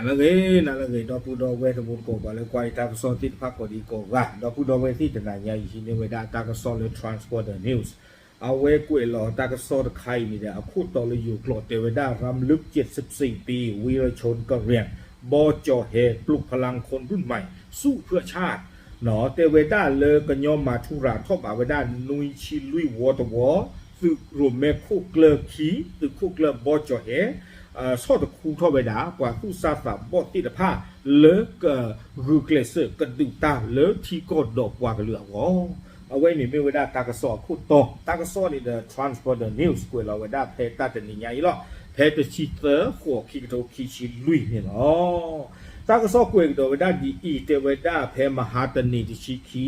နၤလၢအဂ့ၤ နၤလၢအဂ့ၤ ဒီပုၢ်ဒီဝဲၢ်တံၤသကိး ပှၤလၢကွၢ်ယတၢ်ကစီၣ်သ့ၣ်တဖၣ်ကိးဒံကိးဂၤ, ဒီပုၢ်ဒီဝဲၢ်သ့ၣ်တနၤညါအံၤ ဟံးန့ၢ်ဝဲဒၣ်တၢ်ကစီၣ်လၢ Transporter News အဝဲကွဲးလီၤတၢ်ကစီၣ်တခါအံၤန့ၣ်ဒီး အခိၣ်တီလၢယိၤကျိာ်တဲဝဲဒၣ် รำลึกเจ็ดสิบสี่ปี วีรชนกะเหรี่ยง บจ.แฮ ปลุกพลังคนรุ่นใหม่ สู้เพื่อชาติ တဲဝဲဒၣ်လၢကညီမၤထူရၤထီၣ်ဘးဝဲဒၣ် နွံဆံလွံၢ်ဝီတဝီ, သုးရိၣ်မဲခိၣ်ကျၢၢ်ခံ, သုးခိၣ်ကျၢၢ် บจ.แฮ ဆီၣ်တခူထီၣ်ဝဲဒၣ် ပှၤသူၣ်စၢ်သးဘီၣ်သ့ၣ်တဖၣ် လၢကဂုာ်ကျဲးစၢးကဒုးတၢ်လၢထံကီၢ်ဒီးပှၤကလုာ်အဂီၢ်. အဝဲအံၤန့ၣ်မ့ၢ်ဝဲဒၣ်တၢ်ကစီၣ်အခိၣ်တီ, တၢ်ကစီၣ်န့ၣ်ဒီး Transporter News ကွဲးလီၤဝဲဒၣ်ဖဲတၢ်တနံၤညါအံၤလီၤ. ဖဲတဆံသၢ ဃိး ခံကထိခံဆံလွံၢ်န့ၣ်လီၤ. တၢ်ကစီၣ်ကွဲးကဒီးဝဲဒၣ်ဒ်အံၤ, တဲဝဲဒၣ်ဖဲမဟါတနံၤ တဆံခံ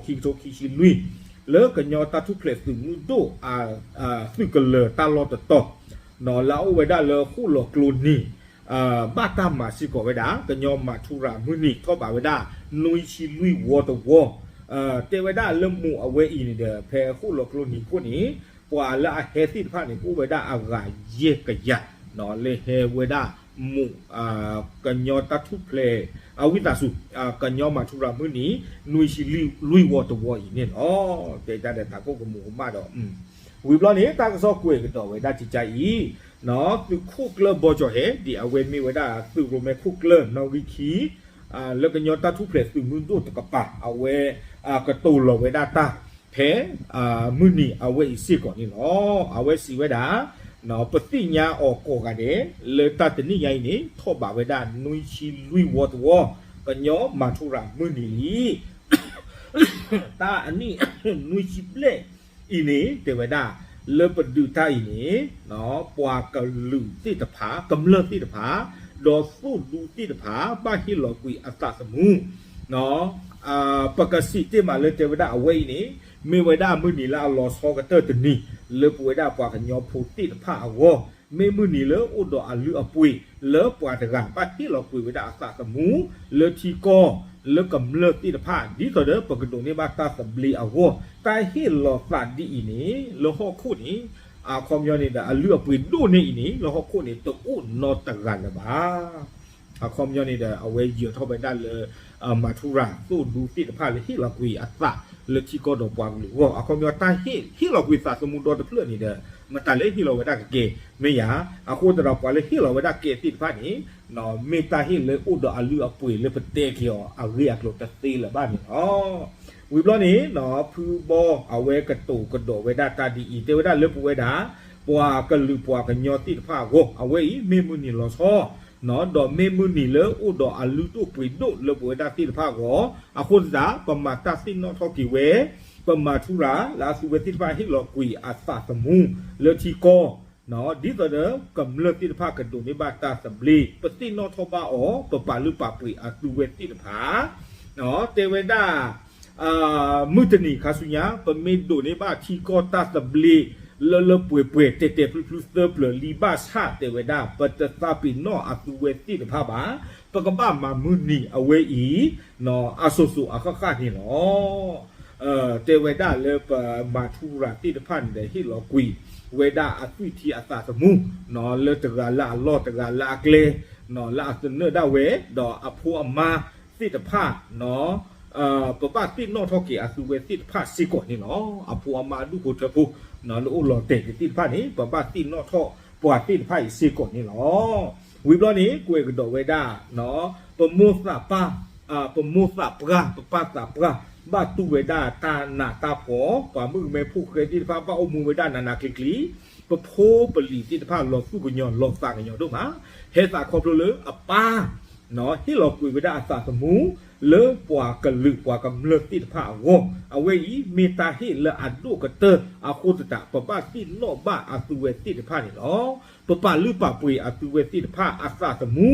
ဃိး ခံကထိခံဆံလွံၢ်, လၢကညီတၢ်ထူၣ်ဖျဲးသုးမုၢ်ဒိၣ် သုးကလၢၤတၢ်လီၢ်တတီၤ, လၢအအိၣ်ဝဲဒၣ်လၢဃိၣ်လီၤကျိနံၤ ဘၣ်တၢ်မၤစ့ၢ်ကီးဝဲဒၣ် ကညီမၤထူရၤမုၢ်နံၤထီၣ်ဘးဝဲဒၣ် နွံဆံလွံၢ်ဝီတဝီ, တဲဝဲဒၣ်လၢမူးအဝဲအံၤန့ၣ်ဒီး ဖဲဃိၣ်လီၤကျိနံၤခိၣ်န့ၣ် ပှၤလၢအဟဲသ့ၣ်တဖၣ်န့ၣ် ကအိၣ်ဝဲဒၣ်အဂၤယဲၢ်ကယၤ, လၢဟဲဝဲဒၣ်မူး ကညီတၢ်ထူၣ်ဖျဲး အဝံသးစူၤ ကညီမၤထူရၤမုၢ်နံၤ နွံဆံလွံၢ်ဝီတဝီအံၤန့ၣ်လီၤ. တဲတၢ်ဒီးတၢ်ကိၢ်ကမူးကမၣ်ဒီး ဝံၤဘျီန့ၣ် တၢ်ကစီၣ်ကွဲးကဒီးဝဲဒၣ်ကကါအံၤ, သုးခိၣ်ကျၢၢ် บจ.แฮ ဒ်အဝဲမ့ၢ်ဝဲဒၣ်သုးရိၣ်မဲခိၣ်ကျၢၢ်နီၣ်ဂံၢ်ခံ လၢကညီတၢ်ထူၣ်ဖျဲးသုးမုၢ်ဒိၣ်တကပၤ အဝဲ ကတိၤလီၤဝဲဒၣ်တၢ် ဖဲ မုၢ်နံၤအဝဲအံၤစ့ၢ်ကီးန့ၣ်လီၤ. အဝဲစံးဝဲဒၣ် ပသ့ၣ်ညါအီၤကိးဂၤဒဲး လၢတၢ်တနံၣ်ညါအံၤန့ၣ် ထီၣ်ဘးဝဲဒၣ်နွံဆံလွံၢ်ဝီတဝီ ကညီမၤထူရၤမုၢ်နံၤလံ တၢ်အနံၣ်နွံဆံဘျဲၣ်အံၤန့ၣ် တဲဝဲဒၣ် လၢပဒုးတၢ်အံၤန့ၣ် ပှၤကလုာ်သ့ၣ်တဖၣ် ကမျၢၢ်သ့ၣ်တဖၣ် ဒီးသိၣ်ဒူသ့ၣ်တဖၣ် ဘၣ်ဟ့ၣ်လီၤကွံာ်အသးသမူ ပကစံးတ့ၢ်မးလၢတဲဝဲဒၣ်အဝဲအံၤန့ၣ် မ့ၢ်ဝဲဒၣ်မုၢ်နံၤလၢအလီၤဆီကတၢၢ်တနံၤ လၢပဝဲဒၣ်ပှၤကညီဖိသ့ၣ်တဖၣ်အဂီၢ်, မ့ၢ်မုၢ်နံၤလၢအိၣ်ဒီးအလုၢ်အပှ့ၤ လၢပှၤတဂၤဘၣ်ဟ့ၣ်လီၤကွံာ်ဝဲဒၣ်အသးသမူ လၢထံကီၢ် လၢကမျၢၢ်သ့ၣ်တဖၣ် ဒ်သိးဒီးပကဒိးန့ၢ်ဘၣ်တၢ်သဘျ့အဂီၢ်, တၢ်ဟ့ၣ်လီၤသးဒ်အံၤန့ၣ် လၢဟီၣ်ခိၣ်န့ၣ် အခီပညီန့ၣ်ဒီး အလုၢ်အပှ့ၤဒိၣ်န့ၢ်အံၤန့ၣ် လၢဟီၣ်ခိၣ်န့ၣ် တအိၣ်နီတဂၤလၢၤဘၣ်. အခီပညီန့ၣ်ဒီး အဝဲယၢၤထီၣ်ဝဲဒၣ်လၢ မၤထူရၤသိၣ်ဒူသ့ၣ်တဖၣ်လၢဟ့ၣ်လီၤကွံာ်အသးလၢထံကီၢ်ဒီးပှၤကလုာ်အဂီၢ်, အခီပညီတၢ်ဟ့ၣ် ဟ့ၣ်လီၤကွံာ်သးသမူဒီတဖျၢၣ်န့ၣ်ဒီး မတၤလၢဟ့ၣ်လီၤဝဲဒၣ်ကကဲ မ့ၢ်ယၤ, အဃိသတးဒီးပှၤလၢဟ့ၣ်လီၤဝဲဒၣ်ကဲသ့ၣ်တဖၣ်န့ၣ် မ့ၢ်တၢ်ဟ့ၣ်လၢအိၣ်ဒီးအလုၢ်အပှ့ၤလၢပတဲက့ၤအီၤအဂ့ၢ်အကျိၤတသ့လၢၤဘၣ်န့ၣ်လီၤ. ဝံၤဘျီန့ၣ် ဖုဘီအဝဲကတိၤကဒီးဝဲဒၣ်တၢ်ဒ်အံၤ, တဲဝဲဒၣ်လၢပဝဲဒၣ် ပှၤကလုာ်ပှၤကညီသ့ၣ်တဖၣ်အဂီၢ် အဝဲအံၤမ့ၢ်မုၢ်နံၤလီၤဆီ ဒီးမ့ၢ်မုၢ်နံၤလၢအိၣ်ဒီးအလုၢ်ဒိၣ်ပှ့ၤဒိၣ်လၢပဝဲဒၣ်သ့ၣ်တဖၣ်အဂီၢ်, အဃိသတး ပမၤတၢ်သ့ၣ်နီၣ်ထီၣ်က့ၤဝဲ, ပမၤထူရၤလၢအသုဝဲသ့ၣ်တဖၣ်ဟ့ၣ်လီၤကွံာ်အသးသမူ လၢထံကီၢ် ဒ်သိးဒီးကမျၢၢ်သ့ၣ်တဖၣ်ကဒိးန့ၢ်ဘၣ်တၢ်သဘျ့, ပသ့ၣ်နီၣ်ထီၣ်ဘၣ်အီၤ, ပပာ်လုၢ်ပာ်ပှ့ၤအသုဝဲသ့ၣ်တဖၣ် တဲဝဲဒၣ် မုၢ်တနံၤခါဆူညါ ပမ့ၢ်ဒိးန့ၢ်ဘၣ်ထံကီၢ်တၢ်သဘျ့ လၢလၢပှဲၤပှဲၤ တဲာ်တဲာ်ဖျုဖျုသၢပျၢၤလံဘၣ်ဆၣ် တဲဝဲဒၣ် ပတသးပ့ၤနီၣ်အသုဝဲသ့ၣ်တဖၣ်ဘၣ်, ပကဘၣ်မၤမုၢ်နံၤအဝဲအံၤ အစိၤစိၤအဃၣ်ဃၣ်န့ၣ်လီၤ. တဲဝဲဒၣ်လၢပမၤထူရၤသ့ၣ်တဖၣ်န့ၣ်ဒီး ဟ့ၣ်လီၤကွံာ်ဝဲဒၣ်အသွံၣ်ထံအသးသမူ လၢတဂၤလၢအလီၢ် တဂၤလၢအကျဲ လၢအသနၢၣ်ဒၣ်ဝဲ ဒီးအဖိအမါသ့ၣ်တဖၣ် ပဘၣ်သ့ၣ်နီၣ်ထီၣ်က့ၤအသုဝဲသ့ၣ်တဖၣ်စ့ၢ်ကီးန့ၣ်လီၤ. အဖိအမါအဒူၣ်ဖိထၢဖိ လၢအိၣ်လီၤတဲာ်က့ၤသ့ၣ်တဖၣ်န့ၣ် ပဘၣ်သ့ၣ်နီၣ်ထီၣ်ပှၤသ့ၣ်တဖၣ်အံၤစ့ၢ်ကီးန့ၣ်လီၤ. ဝံၤဘျီန့ၣ် ကွဲးကဒီးဝဲဒၣ် ပမိၢ်သးပၢ် ပမိၢ်သးပှၢ် ပပၢ်သးပှၢ် ဘၣ်တူၢ်ဝဲဒၣ်တၢ်နးတၢ်ဖှီၣ်, ပှၤမုၣ်ကမဲဖိဃဲသ့ၣ်တဖၣ် ဘၣ်အိၣ်မူဝဲဒၣ်နးနးကျံၤကျံၤ, ပဖိပလံၤသ့ၣ်တဖၣ် လီၤသူၣ်ကညီၤလီၤသးကညီၤဒိၣ်မး, ဟဲသးခီဖျိလၢအပၢ် ဟ့ၣ်လီၤကွံာ်ဝဲဒၣ်အသးသမူ လၢပှၤကလုာ်ပှၤကမျၢၢ်သ့ၣ်တဖၣ်အဂီၢ်, အဝဲအံၤမ့ၢ်တၢ်ဟ့ၣ်လၢအဒိၣ်ကတၢၢ်အဃိသတး ပဘၣ်သ့ၣ်နီၣ်ဘၣ်အသုဝဲသ့ၣ်တဖၣ်န့ၣ်လီၤ. ပပာ်လုၢ်ပာ်ပှ့ၤအသုဝဲသ့ၣ်တဖၣ်အသးသမူ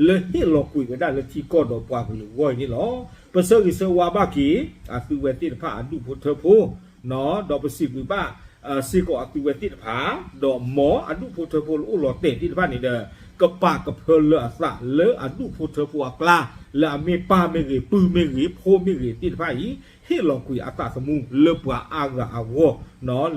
လၢဟ့ၣ်လီၤကွံာ်ဝဲဒၣ်လၢထံကီၢ်ဒီးပှၤကလုာ်အဂီၢ်အံၤန့ၣ်လီၤ. ပဆၢဂ့ၤဆၢဝါဘၣ်က့ၤ အသုဝဲသ့ၣ်တဖၣ်အဒူၣ်ဖိထၢဖိ ဒီးပစံးဘျုးဘၣ် စ့ၢ်ကီးအသုဝဲသ့ၣ်တဖၣ်, ဒီးမ်အဒူၣ်ဖိထၢဖိလၢအိၣ်လီၤတဲာ်သ့ၣ်တဖၣ်န့ၣ်ဒီး ကပာ်ကဖၢလၢအသးလၢအဒူၣ်ဖိထၢဖိအကျါ, လၢအမ့ၢ်ပၢ်မ့ၢ်ဂ့ၤ ပုၢ်မ့ၢ်ဂ့ၤ ဖိမ့ၢ်ဂ့ၤသ့ၣ်တဖၣ်အံၤ ဟ့ၣ်လီၤကွံာ်အသးသမူလၢပှၤအါဂၤအဂီၢ်,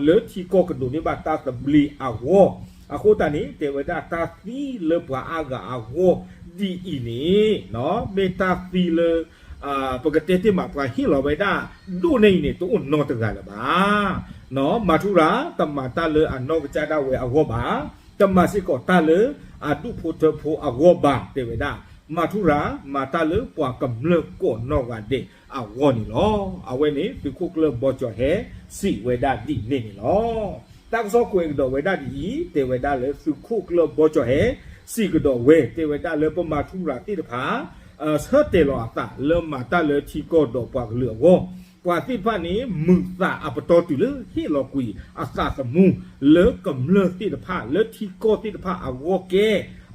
လၢထံကီၢ်ကဒိးန့ၢ်ဘၣ်တၢ်သဘျ့အဂီၢ်, အဃိသတးန့ၣ် တဲဝဲဒၣ်တၢ်သံလၢပှၤအါဂၤအဂီၢ် ဒ်အံၤန့ၣ် မ့ၢ်တၢ်သံလၢ ပကတဲတ့ၢ်မး ပှၤဟ့ၣ်လီၤဝဲဒၣ်ဒိၣ်န့ၢ်အံၤန့ၣ် တအိၣ်နီတဂၤလၢၤဘၣ်. မၤထူရၤတမၤတၢ်လၢအနီၢ်ကစၢ်ဒၣ်ဝဲအဂီၢ်ဘၣ်, တမၤစ့ၢ်ကီးတၢ်လၢအဒူၣ်ဖိထၢဖိအဂီၢ်ဘၣ် တဲဝဲဒၣ်. မၤထူရၤမၤတၢ်လၢပှၤကမျၢၢ်ကိးနီၢ်ဂၤဒဲးအဂီၢ်န့ၣ်လီၤ. အဝဲန့ၣ်သုးခိၣ်ကျၢၢ်ဘီကၠီၤဟဲစံးဝဲဒၣ်ဒ်န့ၣ်န့ၣ်လီၤ. တၢ်ကစီၣ်ကွဲးကဒီးဝဲဒၣ်ဒ်အံၤ, တဲဝဲဒၣ်လၢသုးခိၣ်ကျၢၢ်ဘီကၠီၤဟဲ စံးကဒီးဝဲ တဲဝဲဒၣ်လၢပမၤထူရၤသ့ၣ်တဖၣ် ဆၢတဲာ်လီၤအသးလၢမၤတၢ်လၢထံကီၢ်ဒီးပှၤကလုာ်အဂီၢ်, ပှၤသ့ၣ်တဖၣ်န့ၣ် မုာ်သးအပတီၢ်တုၤလၢဟ့ၣ်လီၤကွံာ်အသးသမူ လၢကမျၢၢ်သ့ၣ်တဖၣ် လၢထံကီၢ်သ့ၣ်တဖၣ်အဂီၢ်ကဲ.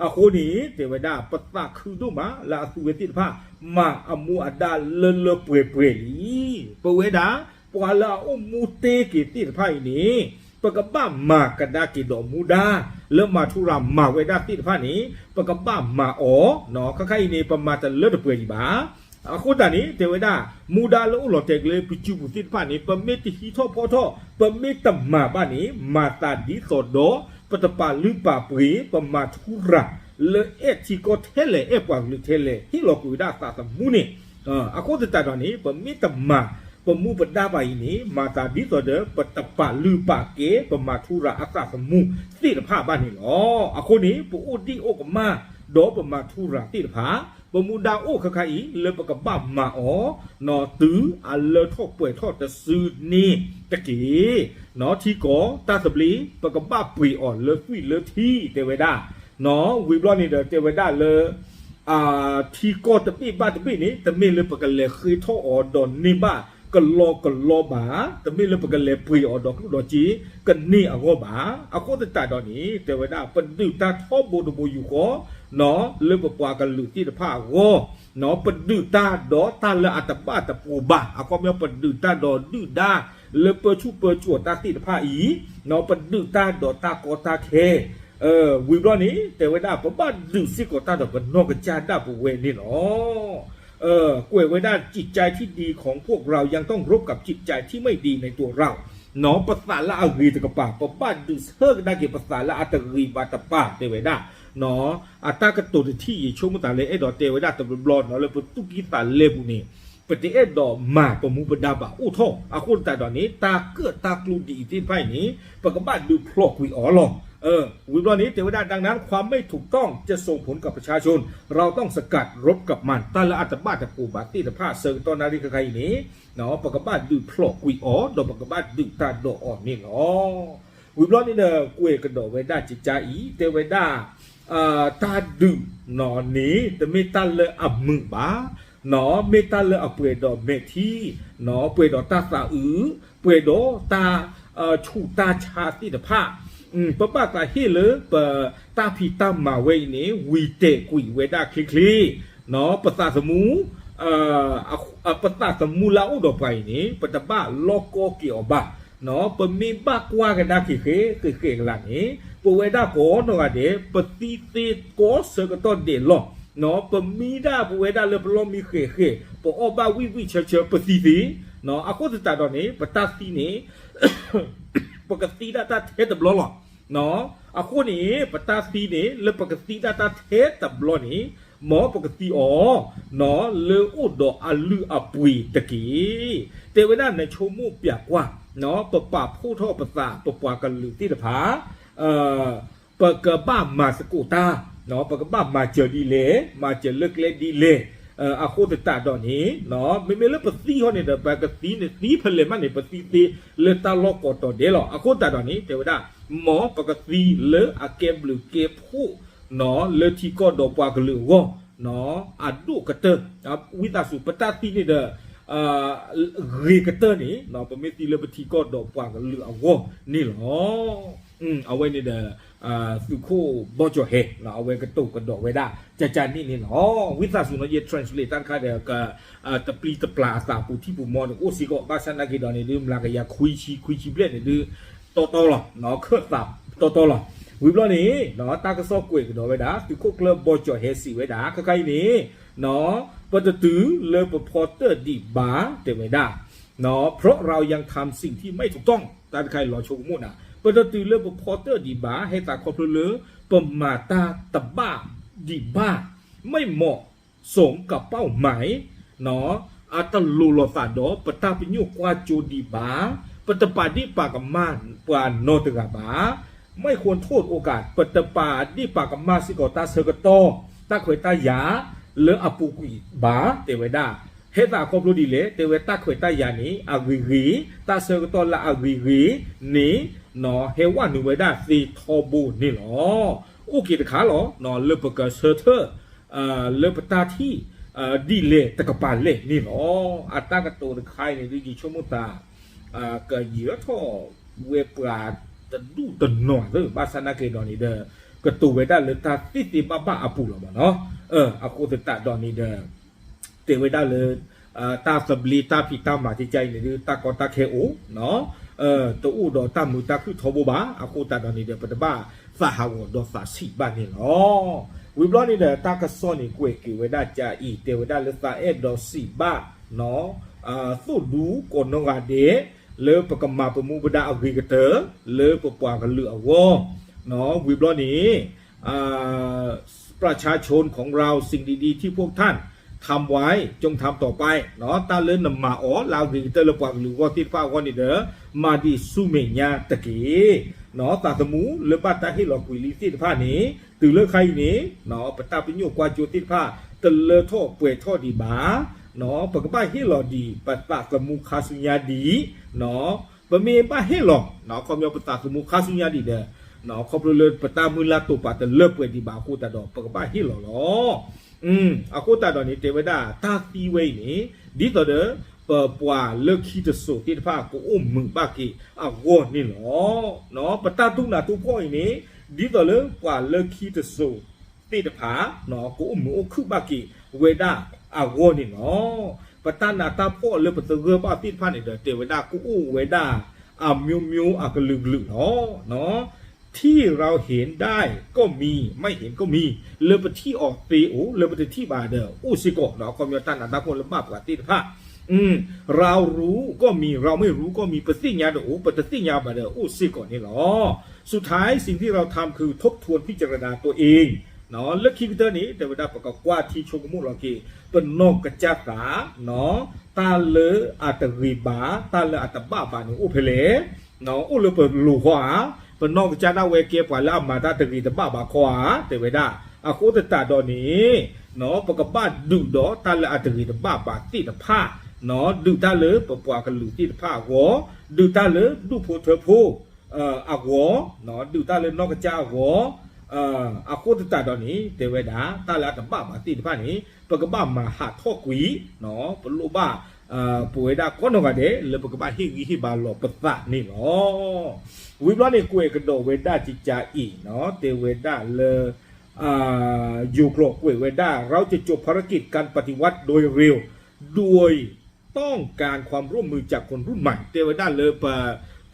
အဃိန့ၣ် တဲဝဲဒၣ် ပသးခုဒိၣ်မးလၢအသုဝဲသ့ၣ်တဖၣ် မၤအမူအဒါလၢလၢပှဲၤပှဲၤလံ. ပဝဲဒၣ် ပှၤလၢအအိၣ်မူတ့က့ၤသ့ၣ်တဖၣ်အံၤန့ၣ် ပကဘၣ်မၤကဒါက့ၤဒီးမူဒါ လၢမၤထူရၤမၤဝဲဒၣ်သ့ၣ်တဖၣ်န့ၣ် ပကဘၣ်မၤအီၤ, ခါခါအံၤန့ၣ် ပမၤတလၢတပှဲၤဒံးဘၣ်. အဃိသတးန့ၣ် တဲဝဲဒၣ် မူဒါလၢအိၣ်လီၤတဲာ်ကျဲပစုပူၤသ့ၣ်တဖၣ်န့ၣ် ပမ့ၢ်တဟံးထီၣ်ဖီထီၣ် ပမ့ၢ်တမၤဘၣ်န့ၣ် မၤသးဒ်သိးဒီး ပတပာ်လုၢ်ပာ်ပှ့ၤ ပမၤထူရၤ လၢအဲၣ်ထံကီၢ်ထဲလဲၣ် အဲၣ်ပှၤကလုာ်ထဲလဲၣ် ဟ့ၣ်လီၤကွံာ်ဝဲဒၣ်သးသမူန့ၣ် အဃိသတးဒီးန့ၣ် ပမ့ၢ်တမၤ ပမူပဒါဘၣ်အံၤန့ၣ် မၤသးဒ်သိးဒီး ပတပာ်လုၢ်ပာ်ကဲ ပမၤထူရၤအသးသမူသ့ၣ်တဖၣ်ဘၣ်န့ၣ်လီၤ. အဃိန့ၣ် ပအိၣ်ဒံၣ်အိၣ်ကမၣ် ဒီးပမၤထူရၤသ့ၣ်တဖၣ် ပမူဒါအိၣ်ခဲခါအံၤ လၢပကဘၣ်မၤအီၤ တုၤအလၢထီၣ်ပှဲၤထီၣ်တစုန့ၣ်တက့ၢ်. ထံကီၢ်တၢ်သဘျ့ ပကဘၣ်ပှ့ၤအီၤလၢသွံၣ်လၢထံ တဲဝဲဒၣ်. ဝံၤဘျီန့ၣ်ဒီး တဲဝဲဒၣ်လၢ ထံကီၢ်တဘ့ၣ်ဘၣ်တဘ့ၣ်န့ၣ် တမ့ၢ်လၢပကလဲၤဃ့ထီၣ်အီၤဒီးန့ၢ်ဘၣ်ကလီကလီဘၣ်, တမ့ၢ်လၢပကလဲၤပှ့ၤအီၤဒီးကျိၣ်ဒီးစ့ကန့ၢ်အဂီၢ်ဘၣ်. အဃိသတးဒီးန့ၣ် တဲဝဲဒၣ် ပဒုးတၢ်ထီဘိတဘိယူၢ်ဃီ လၢပပှၤကလုာ်သ့ၣ်တဖၣ်အဂီၢ်, ပဒုးတၢ်ဒီးတၢ်လၢအတဘၣ်တပှိၤဘၣ်, အခီပညီ ပဒုးတၢ်ဒီးဒုၣ်ဒါလၢပၢဆူၣ်ပၢစိးတၢ်သ့ၣ်တဖၣ်အံၤ, ပဒုးတၢ်ဒီးတၢ်ကီတၢ်ခဲ, ဝံၤဘျီန့ၣ် တဲဝဲဒၣ် ပဘၣ်ဒုးစ့ၢ်ကီးတၢ်ဒီးပနီၢ်ကစၢ်ဒၣ်ပဝဲန့ၣ်လီၤ. ကွဲးဝဲဒၣ် จิตใจที่ดีของพวกเรายังต้องรบกับจิตใจที่ไม่ดีในตัวเรา ပသးလၢအဂ့ၤတကပၤ ပဘၣ်ဒုးဆၢကဒါက့ၤပသးလၢအတဂ့ၤဘၣ်တပၤ တဲဝဲဒၣ်. အတၢ်ကတိၤတထံၣ်အံၤ ဆိကမိၣ်သးလၢအဲၣ်ဒိးတဲဝဲဒၣ်တဘျီဘျီနီၤ လၢပသူၣ်ကံၢ်သးလဲပူၤန့ၣ် ပတအဲၣ်ဒိးမၤပမူပဒါဘၣ်အိၣ်ထီၣ်. အဃိသတးဒီးန့ၣ် တၢ်ကၢၣ်တၢ်ကျူဒ်အံၤသ့ၣ်တဖၣ်အံၤန့ၣ် ပကဘၣ်ဒုးဖျိးကွံာ်အီၤလီၤ. ဝံၤဘျီန့ၣ် တဲဝဲဒၣ် ดังนั้นความไม่ถูกต้องจะส่งผลกับประชาชน เราต้องสกัดรบกับมัน တၢ်လၢအတဘၣ်တပှိၤဘၣ်သ့ၣ်တဖၣ် ဆၢကတီၢ်နၣ်ရံၣ်ခဲခါအံၤန့ၣ် ပကဘၣ်ဒုးဖျိးကွံာ်အီၤ ဒီးပကဘၣ်ဒုးတၢ်ဒီးအီၤန့ၣ်လီၤ. ဝံၤဘျီန့ၣ်ဒီး ကွဲးကဒီးဝဲဒၣ်ကကါအံၤ တဲဝဲဒၣ် တၢ်ဒုးန့ၣ် တမ့ၢ်တၢ်လၢအမုာ်ဘၣ်, မ့ၢ်တၢ်လၢအပှဲၤဒီးမဲာ်ထံ, ပှဲၤဒီးတၢ်သးအုး, ပှဲၤဒီးတၢ်ဆူးတၢ်ဆါသ့ၣ်တဖၣ်, ပဘၣ်သးဟ့ၣ်လၢပတၢ်ဖံးတၢ်မၤဝဲအံၤန့ၣ် ဝံၤတဲာ်ကွံာ်ဝဲဒၣ်ချ့ချ့, ပသးသမူ ပသးသမူလၢအအိၣ်ဒီးပှၤအံၤန့ၣ် ပတဘၣ်လီၢ်ကီက့ၤအီၤဘၣ်. ပမ့ၢ်ဘၣ်ကွၢ်ကဒါက့ၤဃဲဃဲဃဲကလးန့ၣ် ပဝဲဒၣ်ကိးနီၢ်ဂၤဒဲး ပသံသ့ကိးဆၢကတီၢ်ဒဲးလီၤ. ပမံဒၣ်ပဝဲဒၣ်လၢပလီၢ်မံဃဲဃဲ, ပအီၣ်ဘၣ်ဝံၣ်ဝံၣ်ဆၢဆၢ ပသံသ့. အဃိသတးဒီးန့ၣ် ပတၢ်သံန့ၣ် ပကသံဒၣ်တၢ်ထဲတဘျီလီၤ. အဃိန့ၣ် ပတၢ်သံန့ၣ် လၢပကသံဒၣ်တၢ်ထဲတဘျီန့ၣ် မ်ပကသံအီၤ လၢအိၣ်ဒီးအလုၢ်အပှ့ၤတက့ၢ်. တဲဝဲဒၣ် နဆိကမိၣ်ပၠးကွၢ် ပပာ်ဖှိၣ်ထီၣ်ပသး ပပှၤကလုာ်သ့ၣ်တဖၣ် ပကဘၣ်မၤသကိးတၢ်, ပကဘၣ်မၤစၢၤဒ်လဲၣ်, မၤစၢၤလၢကျဲဒ်လဲၣ်. အဃိသတးဒီးန့ၣ် မ့မ့ၢ်လၢပသံဟီန့ၣ်ဒီး ပကသံန့ၣ် သံဖဲလဲၣ်မးန့ၣ် ပသံသ့လၢတၢ်လီၢ်ကိးတီၤဒဲးလီၤ. အဃိသတးဒီးန့ၣ် တဲဝဲဒၣ် မ်ပကသံလၢအကဲဘျုးကဲဖှိၣ် လၢထံကီၢ်ဒီးပှၤကလုာ်အဂီၢ် အဒိၣ်ကတၢၢ်, ဝံသးစူၤ ပတၢ်သံန့ၣ်ဒီး ဂ့ၤကတၢၢ်န့ၣ် ပမ့ၢ်သံလၢပထံကီၢ်ဒီးပှၤကလုာ်အဂီၢ်န့ၣ်လီၤ. အဝဲန့ၣ်ဒီး သုးခိၣ်ဘီကၠီၣ်ဟဲ အဝဲကတိၤကဒီးဝဲဒၣ် ကကါန့ၣ်န့ၣ်လီၤ. ဝံသးစူၤနီၤ ယ translate တၢ်တခါဒီး တပျံၤတပျၢ်အသးပူၤထံပူၤမီန့ၣ် အိၣ်စ့ၢ်ကီး ဘၣ်ဆၣ်နာ်က့ၤဒီးန့ၣ် ဒုးမျးကယၤခွံဆံ ခွံဆံဘျဲၣ်န့ၣ် ဒုးတီတီလီၤ, ခၢၣ်သးတီတီလီၤ. ဝံၤဘျီန့ၣ် တၢ်ကစီၣ်ကွဲးကဒီးဝဲဒၣ် သုးခိၣ်ကျၢၢ်ဘီကၠီၣ်ဟဲစံးဝဲဒၣ် ခဲခါအံၤန့ၣ် ပတတုၤလၢပဖီတၢၣ်ဒံးဘၣ် တဲဝဲဒၣ် เพราะเรายังทำสิ่งที่ไม่ถูกต้อง တၢ်တခါအံၤလီၤဆိကမိၣ်နၤ ပတတုၤလၢပဖီတၢၣ်ဒံးဘၣ် ဟဲသးခီဖျိလၢ ပမၤတၢ်တဘၣ်ဒံးဘၣ် ไม่เหมาะสมกับเป้าหมาย အတလိၣ်လိာ်သးဒီး ပတၢ်ပညိၣ်ကွၢ်စိဒံးဘၣ်, ပတပာ်ဒ့ၣ်ပာ်ကမၣ်ပှၤနီတဂၤဘၣ်, ไม่ควรโทษโอกาส ပတပာ်ဒ့ၣ်ပာ်ကမၣ်စ့ၢ်ကီးတၢ်ဆၢကတီၢ် တၢ်ခွဲးတၢ်ယာ်လၢအပူၤကွံာ်ဘၣ် တဲဝဲဒၣ်. ဟဲသးခီဖျိဒ်လဲၣ် တဲဝဲတၢ်ခွဲးတၢ်ယာ်န့ၣ် အဂ့ၤဂ့ၤ, တၢ်ဆၢကတီၢ်လၢအဂ့ၤဂ့ၤန့ၣ် ဟဲဝဲနုာ်ဝဲဒၣ်သ့ထီဘိန့ၣ်လီၤ. အိၣ်က့ၤတခါလီၤ လၢပကဆၢထၢၣ် လၢပတၢ်ထံၣ် ဒ်လဲၣ်တကပၤလဲၣ်န့ၣ်လီၤ. အတၢ်ကတိၤတခါအံၤန့ၣ်ဒုး ယဆိကမိၣ်သး ကယံာ်ထီၣ်ဝဲပှၤတဒူၣ်တနီၤသ့ၣ် ဘၣ်ဆၣ်နာ်က့ဒီးန့ၣ်ဒီး ကတိၤဝဲဒၣ်လၢတၢ်သ့သ့ဘၣ်ဘၣ်အပူၤလီၤမးနီၤ. အဃိသတးဒီးန့ၣ်ဒီး တဲဝဲဒၣ်လၢ တၢ်သဘျ့တၢ်ဖံးတၢ်မၤကကါအံၤန့ၣ်ဒုး တၢ်ကီတၢ်ခဲအိၣ် တအိၣ်ဒီးတၢ်မုာ်တၢ်ခုၣ်ထီဘိဘၣ်. အဃိသတးဒီးန့ၣ်ဒီး ပတဘၣ်သးဟးဂီၤဒီးသးဆံးဘၣ်န့ၣ်လီၤ. ဝံၤဘျီန့ၣ်ဒီး တၢ်ကစီၣ်န့ၣ်ကွဲးက့ၤဝဲဒၣ်ကါအံၤ တဲဝဲဒၣ်လၢသးအဲၣ်ဒိးစံးဘၣ် သိၣ်ဒူကိးနီၢ်ဂၤဒဲး လၢပကမၤပမူပဒါအဂ့ၤကတၢၢ် လၢပပှၤကလုာ်အဂီၢ် ဝံၤဘျီန့ၣ် ประชาชนของเรา สิ่งดีๆที่พวกท่านทำไว้ จงทำต่อไป တၢ်လၢနမၤအီၤလၢအဂ့ၤကတၢၢ်လၢပှၤကလုာ်အဂီၢ်သ့ၣ်တဖၣ်အဂီၢ်န့ၣ်ဒီး မၤဒံးဆူမဲာ်ညါတက့ၢ်. သးသမူလၢဘၣ်တၢ်ဟ့ၣ်လီၤကွံာ်လံသ့ၣ်တဖၣ်န့ၣ် တုၤလၢခါအံၤန့ၣ် ပတၢ်ပညိၣ်ကွၢ်စိသ့ၣ်တဖၣ် တလၢထီၣ်ပှဲၤထီၣ်ဒံးဘၣ်. ပကဘၣ်ဟ့ၣ်လီၤဒံး ပသးသမူခါဆူညါဒံး ပမ့ၢ်ဘၣ်ဟ့ၣ်လီၤ ခီပညီပသးသမူခါဆူညါဒံးဒီး ခီဖျိလၢပတၢ်မုၢ်လၢ်တိာ်ပာ်တလၢပှဲၤဒံးဘၣ်အဃိသတးဒီး ပကဘၣ်ဟ့ၣ်လီၤလီၤ. အဃိသတးဒီးန့ၣ် တဲဝဲဒၣ်တၢ်သံဝဲအံၤန့ၣ် ဒ်သိးဒီး ပပှၤလၢခံတစိၤသ့ၣ်တဖၣ် ကအိၣ်မုာ်ဘၣ်က့ၤအဂီၢ်န့ၣ်လီၤ. ပတၢ်ဒိကနၣ်ဒိကနၣ်အံၤန့ၣ် ဒ်သိးလၢပှၤလၢခံတစိၤသ့ၣ်တဖၣ် ကအိၣ်မုာ်အိၣ်ခုၣ်ဘၣ်က့ၤဝဲဒၣ်အဂီၢ်န့ၣ်လီၤ. ပတၢ်နးတၢ်ဖှီၣ်လၢပသဂၢၢ်ဘၣ်သ့ၣ်တဖၣ်န့ၣ်ဒီး တဲဝဲဒၣ်ကအိၣ်ဝဲဒၣ် အမျိုးမျိုး အကလုာ်ကလုာ်လီၤ. ที่เราเห็นได้ก็มี ไม่เห็นก็มี လၢပထံၣ်အီၤသ့အိၣ် လၢပတထံၣ်ဘၣ်ဒီးအိၣ်စ့ၢ်ကီး ခီပညီတၢ်နးတၢ်ဖှီၣ်လၢဘၣ်ပှၤသ့ၣ်တဖၣ် เรารู้ก็มี เราไม่รู้ก็มี ပသ့ၣ်ညါဒီးအိၣ် ပတသ့ၣ်ညါဘၣ်ဒီးအိၣ်စ့ၢ်ကီးန့ၣ်လီၤ. สุดท้ายสิ่งที่เราทำคือทบทวนพิจารณาตัวเอง လၢခံကတၢၢ်န့ၣ် တဲဝဲဒၣ်ပကကွၢ်ထံဆိကမိၣ်လီၤက့ၤ ပနီၢ်ကစၢ်သး တၢ်လၢအတဂ့ၤဘၣ် တၢ်လၢအတဘၣ်ဘၣ်န့ၣ်အိၣ်ဖဲလဲၣ် အိၣ်လၢပလိၤဃီဧါ, ပနီၢ်ကစၢ်ဒၣ်ဝဲကဲပှၤလၢအမၤတၢ်တဂ့ၤတဘၣ်ဘၣ်ခီဧါ, တဲဝဲဒၣ်. အဃိသတးဒီးန့ၣ် ပကဘၣ်ဒုးဒီးတၢ်လၢအတဂ့ၤတဘၣ်ဘၣ်သ့ၣ်တဖၣ်, ဒုးတၢ်လၢပပှၤကလုာ်သ့ၣ်တဖၣ်အဂီၢ်, ဒုးတၢ်လၢဒူၣ်ဖိထၢဖိအဂီၢ်, ဒုးတၢ်လၢနီၢ်ကစၢ်အဂီၢ်, အဃိသတးဒီးန့ၣ် တဲဝဲဒၣ် တၢ်လၢအတဘၣ်ဘၣ်သ့ၣ်တဖၣ်န့ၣ် ပကဘၣ်မၤဟးထီၣ်ကွံာ်, ပလိၣ်ဘၣ် ပဝဲဒၣ်ကိးနီၢ်ဂၤဒဲး လၢပကဘၣ်ဟ့ၣ်ဂံၢ်ဟ့ၣ်ဘါလီၤပသးန့ၣ်လီၤ. ဝံၤဘျီန့ၣ် ကွဲးကဒီးဝဲဒၣ်ကကါအံၤ တဲဝဲဒၣ်လၢ ယိၤကျိာ်ကွဲးဝဲဒၣ် เราจะจบภารกิจการปฏิวัติโดยเร็ว โดยต้องการความร่วมมือจากคนรุ่นใหม่ တဲဝဲဒၣ်လၢပ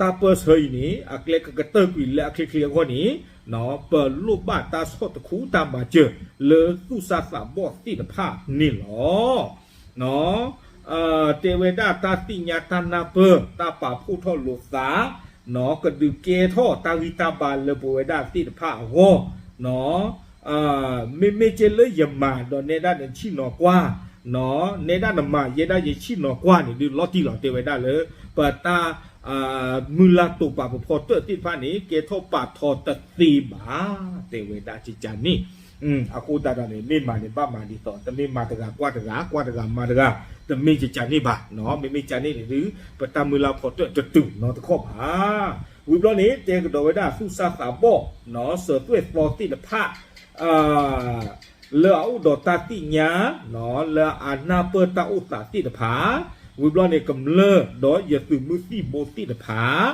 တၢ်ပၢၢ်ဆၢအံၤန့ၣ် အကျဲကကတၢၢ်ကွံာ်လၢအချ့ချ့အဂီၢ်န့ၣ် ပလိၣ်ဘၣ်တၢ်ဆီၣ်တခူတၢ်မၤစၢၤလၢသူၣ်စၢ်သးဘီၣ်သ့ၣ်တဖၣ်န့ၣ်လီၤ. တဲဝဲဒၣ်တၢ်သ့ၣ်ညါတၢ်နၢ်ပၢၢ် တၢ်ပာ်ဖှိၣ်ထီၣ်လိာ်သး ကဒုးကဲထီၣ်တၢ်ဂံၢ်တၢ်ဘါလၢပဝဲဒၣ်သ့ၣ်တဖၣ်အဂီၢ်, မ့မ့ၢ်ကဲလၢယမၤဒီးနဲဒၣ်နဆ့ၣ်နီၤကွၢ်, နဲဒၣ်နမၤယဲဒၣ်ယဆ့ၣ်နီၤကွၢ်န့ၣ် ဒုးလီၤတံၢ်လီၤ တဲဝဲဒၣ်လၢ ပတၢ် မုၢ်လၢ်တိာ်ပာ်ပဖီတၢၣ်သ့ၣ်တဖၣ်န့ၣ် ကဲထီၣ်ပာ်ထီတသ့ဘၣ် တဲဝဲဒၣ်ကကါန့ၣ်. အဃိသတးဒီးန့ၣ် မ့ၢ်မၤန့ၣ်ဘၣ်မၤဒ်သိး တမ့ၢ်မၤတဂၤကွၢ်တဂၤ ကွၢ်တဂၤမၤတဂၤ တမ့ၢ်ကကါန့ၣ်ဘၣ်, မ့မ့ၢ်ကကါန့ၣ်န့ၣ်ဒုး ပတၢ်မုၢ်လၢ်ဖီတၢၣ်တတုၤနီတခီၣ်ဘၣ်. ဝံၤဘျီန့ၣ် တဲကဒီးဝဲဒၣ်သူၣ်စၢ်သးဘီၣ် စၢၤသွဲၣ်သီသ့ၣ်တဖၣ် လၢအအိၣ်ဒီးတၢ်သ့ၣ်ညါ လၢအနၢ်ပၢၢ်တၢ်အိၣ်သးသ့ၣ်တဖၣ်, ဝံၤဘျီန့ၣ် ကမျၢၢ်ဒီးယသုးမုၢ်သံၣ်ဘိသ့ၣ်တဖၣ်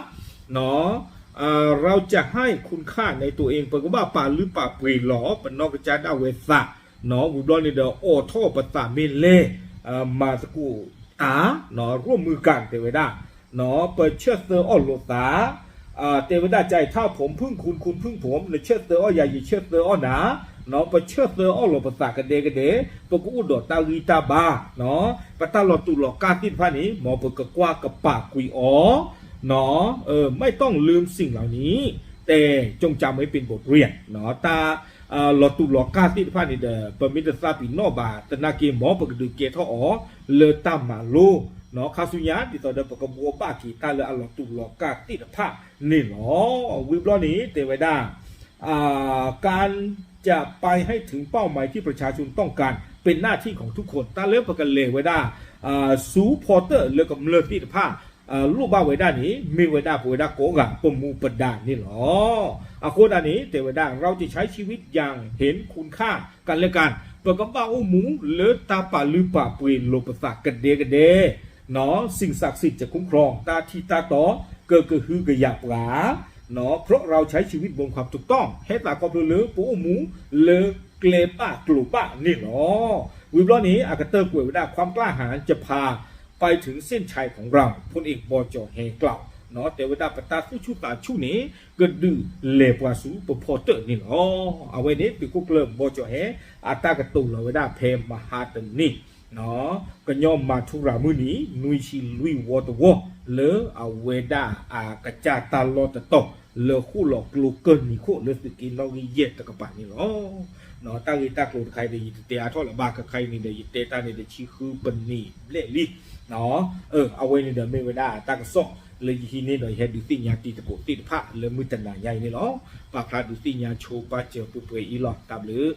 เราจะให้คุณค่าในตัวเอง ပကဘၣ်ပာ်လုၢ်ပာ်ပှ့ၤလီၤ ပနီၢ်ကစၢ်ဒၣ်ဝဲသး, ဝံၤဘျီန့ၣ်ဒီး အိးထီၣ်ပသးမ့ၢ်လဲၣ်, မၤသကိးတၢ် ร่วมมือกัน တဲဝဲဒၣ် ပဆၢၣ်သၢအီၣ်လိာ်သး, တဲဝဲဒၣ် จะให้ผมพึ่งคุณ คุณพึ่งผม နဆၢၣ်သၢအီၣ်ယၤ ယဆၢၣ်သၢအီၣ်နၤ, ပဆၢၣ်သၢအီၣ်လိာ်ပသးကဒဲကဒဲ, ပကအိၣ်ဒီးတၢ်ဂံၢ်တၢ်ဘါ, ပတၢ်လီၤတူာ်လီၤကာ်သ့ၣ်တဖၣ်န့ၣ် မ်ပကကွၢ်ကပာ်ကွံာ်အီၤ, ไม่ต้องลืมสิ่งเหล่านี้ แต่จงจำไว้เป็นบทเรียน တၢ် လီၤတူာ်လီၤကာ်သ့ၣ်တဖၣ်န့ၣ်ဒီး ပမ့ၢ်တသးပ့ၤနီၣ်ဘၣ်သနာ်က့ မ်ပကဒုးကဲထီၣ်အီၤလၢတၢ်မၤလိ, ခါဆူညါ ဒ်သိးဒီးပကဘှီဘၣ်က့ၤတၢ်လၢအလီၤတူာ်လီၤကာ်သ့ၣ်တဖၣ်န့ၣ်လီၤ. ဝံၤဘျီန့ၣ် တဲဝဲဒၣ် การจะไปให้ถึงเป้าหมายที่ประชาชนต้องการเป็นหน้าที่ของทุกคน တၢ်လၢပကလဲၤဝဲဒၣ် supporter လၢကမျၢၢ်သ့ၣ်တဖၣ် လိၣ်ဘၣ်ဝဲဒၣ်န့ၣ် မ့ၢ်ဝဲဒၣ်ပဝဲဒၣ်ကိးဂၤပမူပဒါန့ၣ်လီၤ. အဃိသတးန့ၣ် တဲဝဲဒၣ် เราจะใช้ชีวิตอย่างเห็นคุณค่ากันและกัน ပကဘၣ်အိၣ်မူလၢတၢ်ပာ်လုၢ်ပာ်ပှ့ၤလိာ်ပသးကဒဲကဒဲ สิ่งศักดิ์สิทธิ์จะคุ้มครอง တၢ်ထံၣ်တၢ်တီ ကကဟုကယာ်ပှၤ เพราะเราใช้ชีวิตบนความถูกต้อง ဟဲသးခီဖျိလၢပအိၣ်မူလၢကျဲဘၣ်ကျိၤဘၣ်န့ၣ်လီၤ. ဝံၤဘျီန့ၣ် အကတၢၢ်ကွဲးဝဲဒၣ် ความกล้าหาญจะพาไปถึงเส้นชัยของเรา พลเอก บอ จอ แฮ กล่าว တဲဝဲဒၣ်ပတၢ်သူၣ်ဆူၣ်သးဆူၣ်န့ၣ် ကဒုးလဲၤပှၤဆူပဖီတၢၣ်န့ၣ်လီၤ. အဝဲန့ၣ် သုးခိၣ်ကျၢၢ် บอ จอ แฮ အတၢ်ကတိၤလီၤဝဲဒၣ်ဖဲမဟါတနံၤ ကညီမၤထူရၤမုၢ်နံၤ နွံဆံလွံၢ်ဝီတဝီ လၢအဝဲဒၣ်အကစၢ်တၢ်လီၢ်တတီၤ လၢဃိၣ်လီၤကျိကၢၢ်နံၤခိၣ်လၢသုးက့နီၣ်ဂံၢ်ယဲၢ်တကပၤန့ၣ်လီၤ. တၢ်ဂ့ၢ်တၢ်ကျိၤတခါအံၤဒီး ယတတဲအါထီၣ်လၢၤဘၣ် ခဲခါအံၤန့ၣ်ဒီး ယတဲတၢ်န့ၣ်ဒီးဆံဃုပနံးဘျဲၣ်လံ. အဝဲန့ၣ်ဒီးမ့ၢ်ဝဲဒၣ်တၢ်ကစီၣ်လၢယဟံးန့ၢ်ဒီး ယဟဲဒုးသ့ၣ်ညါတံၤသကိးသ့ၣ်တဖၣ်လၢမုၢ်တနၤညါအံၤန့ၣ်လီၤ. ပာ်ဖျါဒုးသ့ၣ်ညါဆိပာ်စၢၤပှဲၤပှဲၤအံၤလီၤ. တၢ်ဘျုး